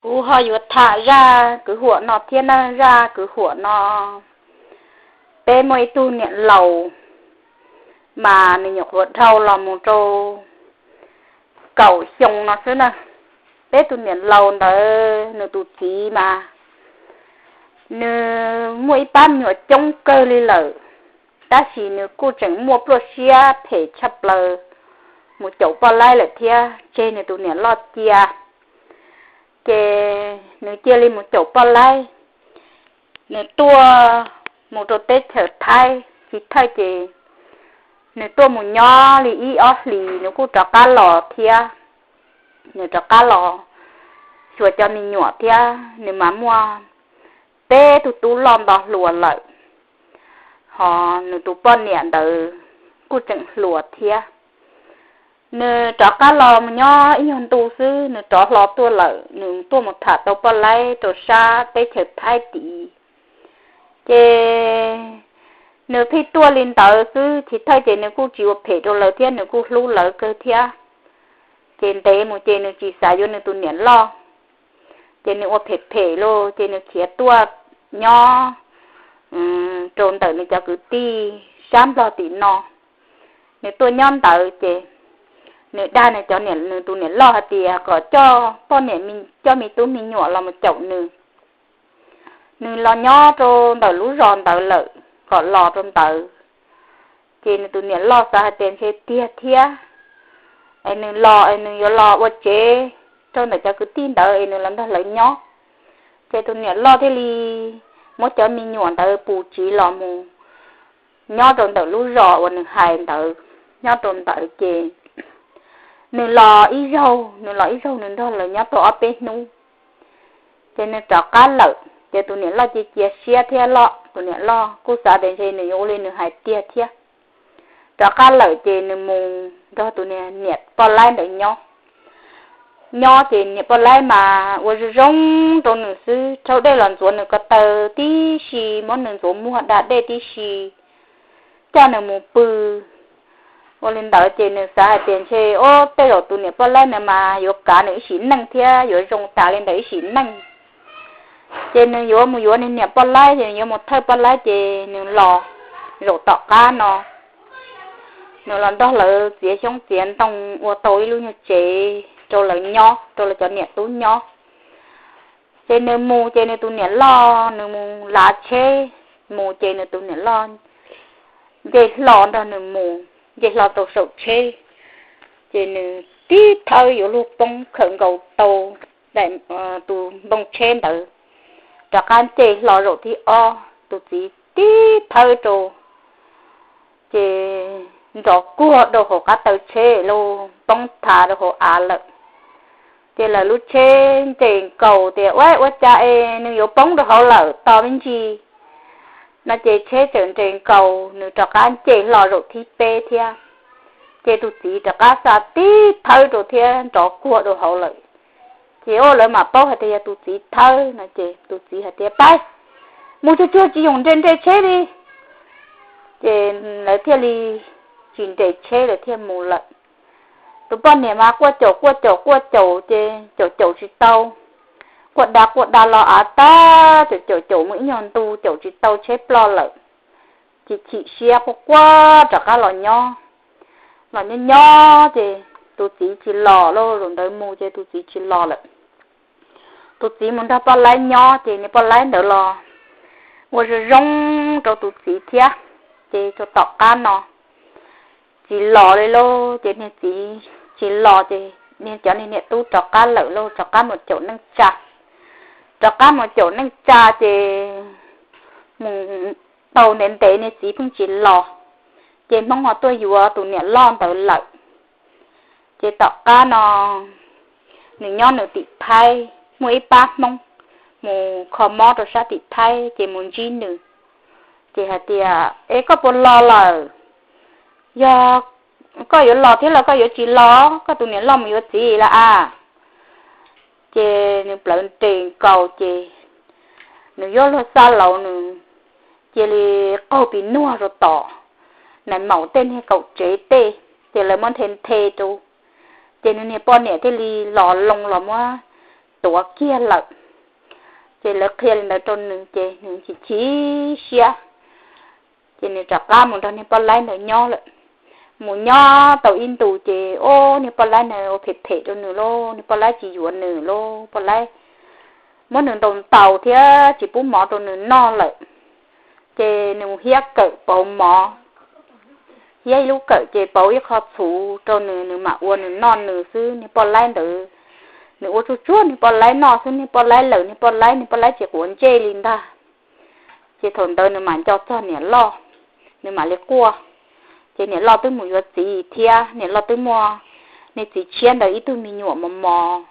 Kuv ho yuav tham zaj kwv huam no thiab na. Zaj kwv huam no, peb muaj ib tug niam laus, mas nws nyuam qhuav dhau los mus rau kaum xyoo no xwb na. Peb tus niam laus ntawd nws tus txiv mas nws muaj ib pab me nyuam coob kawg li lawm, tab sis nws kuj tseem muaj pluaj siab phem tshaj plaws mus caum poj laib lawm thiab, tseg nws tus niam loj cia. Ces nws cia li mus caum poj laib, nws tuaj mus rau teb chaws Thaib, chiv thawj ces nws tuaj mus nyob li ib ob hlis nws kuj rov qab los thiab. Nws rov qab los xyuas cov me nyuam thiab, nws mas muaj peb tug tub loj nto hluas lawm, ho nws tus poj niam ntawd kuj tseem hluas thiab. Nws rov qab los mus nyob ib nyuag ntu xwb nws rov hlo tuaj lawm, nws tuaj mus tham tau poj laib rau sab teb chaws Thaib tid. Ces nws pheej tuaj li ntawd xwb, chiv thawj ces nws kuj tsis ua phem rau lawv thiab, nws kuj hlub lawv kawg thiab. Ces ntev mus ces nws tsis xav yuav nws tus niam loj, ces nws ua phem phem los ces nws khiav tuaj nyob rau ntawm nws cov kwv tij sab Nplog tim no. Nws tuaj nyob ntawd ces nws dag nws cov, nws tus niam loj hais tias kom coj poj niam, coj me tub me nyuam los mus caum nws. Nws los nyob rau ntawm lub zos ntawd lawm, kom los rau ntawd. Ces nws tus niam loj xav hais tias ntshe tiag thiab, es nws los es nws yuav los ua tsev rau ntawm cov kwv tij ntawd es nws los nrog lawv nyob. Ces tus niam loj thiaj li muab cov me nyuam ntawd pus tsiv los mus nyob rau ntawm lub zos uas nws hais ntawd. Nyob rau ntawd ces nws los ib zaug, nws los ib zaug nws nrog lawv nyob tau ob peb hnub, ces nws rov qab lawm. Ces tus niam loj cia cia siab thiab loj, tus niam loj kuj xav tias ntshe nws yuav ua li nws hais tiag thiab. Rov qab lawm ces nws mus nrog tus niam poj laib ntawd nyob. Nyob ces niam poj laib mas ua zoo zoo rau nws xwb, rhaub dej los ntxuav nws ko taw tib si, muab nws ntxuav muag da dej tib si, coj nws mus pw. Ua li ntawd ces nws xav hais tias ntshe ob tej zaum tus niam poj laib ntawd mas yuav kav nws ib sim neej thiab yuav zoo tas li ntawd ib sim neej. Ces nws yuav mus yuav nws niam poj laib, ces nws yuav mus thawj poj laib, ces nws los zaum tom qab no, nws los nrog lawv txiav xyoob txiav ntoo ua tau ib lub nyuag tsev rau lawv nyob, rau lawv cov niam tub nyob. Ces nws mus ces nws tus niam loj nws mus lav tsheb, mus ces nws tus niam loj nce hlo nrog nws mus, nce hlo rau saum tsheb, ces nws tib thawb yuav luag poob khawm nkaus tau daim, tus npoo tsheb ntawd, rov qab nce hlo zaum thib ob, tus txiv tib thawb rau, ces nrov kuag rau hauv qab taw tsheb los poob thav rau hauv av lawm. Ces lawv lub tsheb nres nkaus tias ua ua cas es nws yuav poob rau hauv lawm tos me ntsis no, ces tsheb txawm nres nkaus nws rov qab nce hlo zaum thib peb thiab. Ces tus txiv rov qab xa tib thawb rau thiab nrov kuag rau hauv lawm. Ces ua lawv mam paub hais tias yog tus txiv thawb no, ces tus txiv hais tias pab mus tsuag tsuag tsis yoom nres nres tsheb li. Ces lawv thiaj li tsis nres tsheb lawv thiaj mus lawm. Tus poj niam mas quaj caum quaj caum quaj caum ces caum caum tsis tau, quaj da quaj da los av tag, caum caum caum mus ib nyuag ntu caum tsis tau tsheb ploj lawm, ces chim siab quaj quaj rov qab los nyob. Los nyob nyob ces tus txiv tsis los lawm, zaum ntawd mus ces tus txiv tsis los lawm. Tus txiv mus nrog poj laib nyob ces niag poj laib ntawd los ua zoo zoo rau tus txiv thiab. Ces rau tom qab no tsis los li lauj, ces niag txiv tsis los ces niag cov niag niam tub rov qab lawm lauj, rov qab mus caum neej tsa. Rov qab mus caum neej tsa ces mus tau ntev ntev niag txiv pheej tsis los, ces Hmoob ho tuaj yuav tus niam loj ntawd lawm. Ces tom qab no nws nyob nws tim Thaib, muaj ib pab Hmoob mus kho mob rau sab tim Thaib ces mus ntsib nws, ces hais tias es koj puas los lawm? Yog koj yuav los thiab los koj yuav tsis los, koj tus niam loj mus yuav txiv lawm a. Ces nws plawv nres nkaus ces nws yuav luag xa laus, nws cia li qaug pis nuag rau tom nais maum tej niag kaum tsev tej, ces lawv muab nthe nthe rau. Ces nws niag poj niam thiaj li los loo los muab tuav kiag lawm. Ces lawv qhia li ntawd rau nws ces nws chim chim siab. Ces nws rov qab mus nrog niag poj laib ntawd nyob lawm. Mus nyob tau ib ntus ces ob niag poj laib ntawd ua phem phem rau nws lauj, niag poj laib tsis yuav nws lauj, poj laib muab nws ntaus ntaus thiab tsis pub mov rau nws noj lawm. Ces nws mus hiab kawm pauv mov, hiab ib lub kawm ces pauv ib qho txhuv rau nws, nws mam ua nws noj nws xwb. Niag poj laib ntawd, nws ua tsuj tsuag niag poj laib noj xwb, niag poj laib lawm niag poj laib, niag poj laib tsis quav ntsej li ntag. Ces thaum ntawd nws mam nco txog niam loj, nws mam li quaj. Ces niam loj twb mus yuav txiv thiab, niam loj twb muaj niag txiv tshiab ntawd ib tug me nyuam mos mos,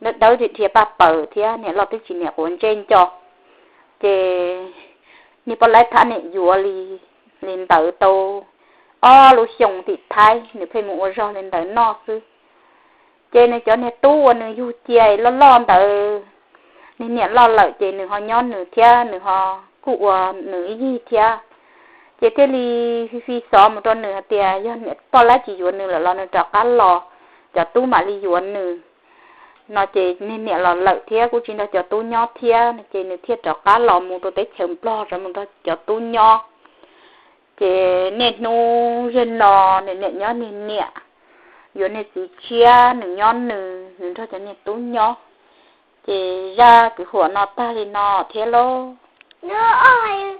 dawb dawb dhia paj paws thiab, niam loj twb tsis niam quav ntsej nco. Ces niag poj laib thab niam yuav li, li ntawd tau ob lub xyoo tim thaiv nws pheej mus ua zog li ntawd noj xwb. Ces nws cov niag tub uas nws yug cia loj loj ntawd, nws niam loj lawm ces nws ho nyob nws thiab, nws ho kuj ua nws ib yig thiab. Ces thiaj li fi fi xov mus rau nws hais tias yog niam poj laib tsis yuav nws lawm los nws rov qab los, cov tub mam li yuav nws no. Ces niag niam los lawm thiab kuj tsis nrog cov tub nyob thiab no, ces nws thiaj rov qab los mus rau teb chaws Nplog rov mus nrog cov tub nyob. Ces niaj hnub zej no nws niam nyob niag niam, yuav niag txiv tshiab nws nyob nws, nws nrog cov niag tub nyob. Ces zaj kwv huam no tag li no thiab lauj.